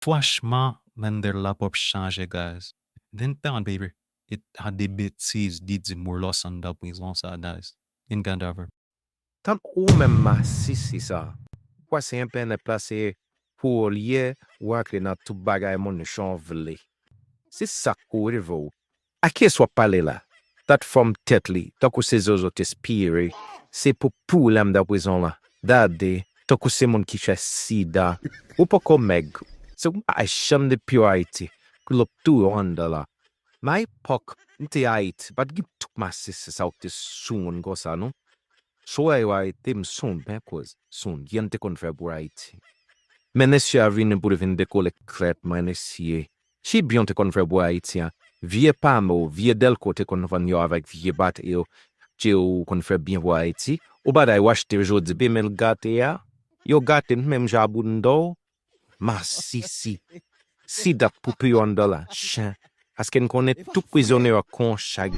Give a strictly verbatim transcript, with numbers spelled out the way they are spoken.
Franchman, Mandela p ap chanje, guys. Then tan, baby. E a de betiz li di Moulos anndan prizon sa, guys. In Gandava. Tank ou menm masisi sa. Ou kwè se entènèt la se pou ou l ye, ou rantre nan tout bagay moun jan w vle. Se sa k rive w. A kiyès w ap pale la? Dat fòm tèt li, tankou se zozo t espire, se pou pwoblèm dan prizon la. Dade, tankou se moun ki fè sida. Ou poko mèg. Se yon bagay chanm depi w Ayiti, pou l ap touye w anndan la. Nan epòk m te Ayiti, pa t gen tout masisi sa ou te sou moun konsa non. Sou wè yo arete m, se yon bèl koz, se yon byen m te konn fè pou Ayiti. Men mesye a vini pou l vin dekole krèt mwen mesye. Ki byen w te konn fè pou Ayiti an? Vye Pamo, vye Dèlko te konn vann yo avèk vye batri yo, ke w konn fè byen pou Ayiti. Ou pa t al achte jodi, pi men l gate a, yo gate l menm jan a bounda w. Masisi. Sida k pou peye w anndan la, chen. Paske n konnen tout prizonye yo konsa.